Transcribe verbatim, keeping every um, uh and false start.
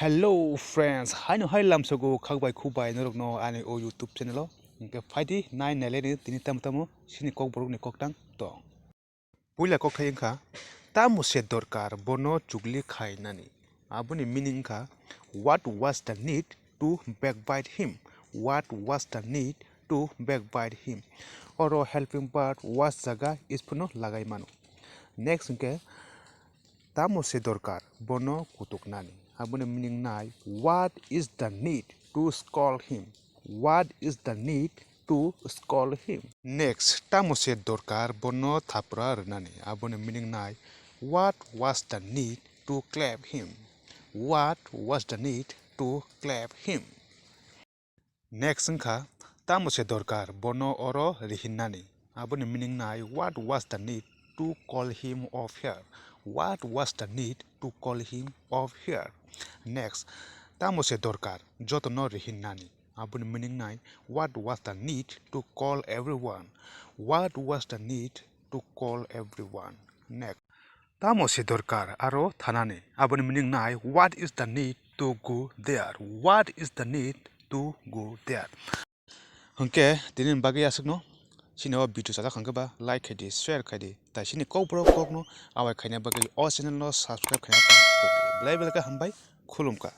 Hello friends, haino hai lamsogo khakbai khukbai norokno ani o YouTube channel o. Hwnkhe phaidi nai naileni tini tamo tamo sini kokborokni koktang tong. Puila kokthai wngkha, tamo se dorkar bono chukli khainani? Aboni meaning wngkha, what was the need to backbite him? What was the need to backbite him? Oro helping verb was jaga is phano lagai mano. Next hwnkhe, tamo se dorkar bono kutuknani? Aboni meaning nai, what is the need to scold him? What is the need to scold him? Next, tamo se dorkar bono thapra rwnani? Aboni meaning nai, what was the need to clap him? What was the need to clap him? Next wngkha, tamo se dorkar bono oro rihinnani? Aboni meaning nai, what was the need to call him up here? What was the need to call him up here? Next, tamo se dorkar jotono rihinnani? Aboni meaning nai, what was the need to call everyone? What was the need to call everyone? Next, tamo se dorkar aro thanani? Aboni meaning nai, what is the need to go there? What is the need to go there? Hwnkhe tini bagwi aswkno, chini o video chajak hwnkhe ba like khaidi, share khaidi, tai chini kokborok kokno awai khaina bagwi o channel no subscribe khaina tang. Belai belai khe hambai, khulumkha.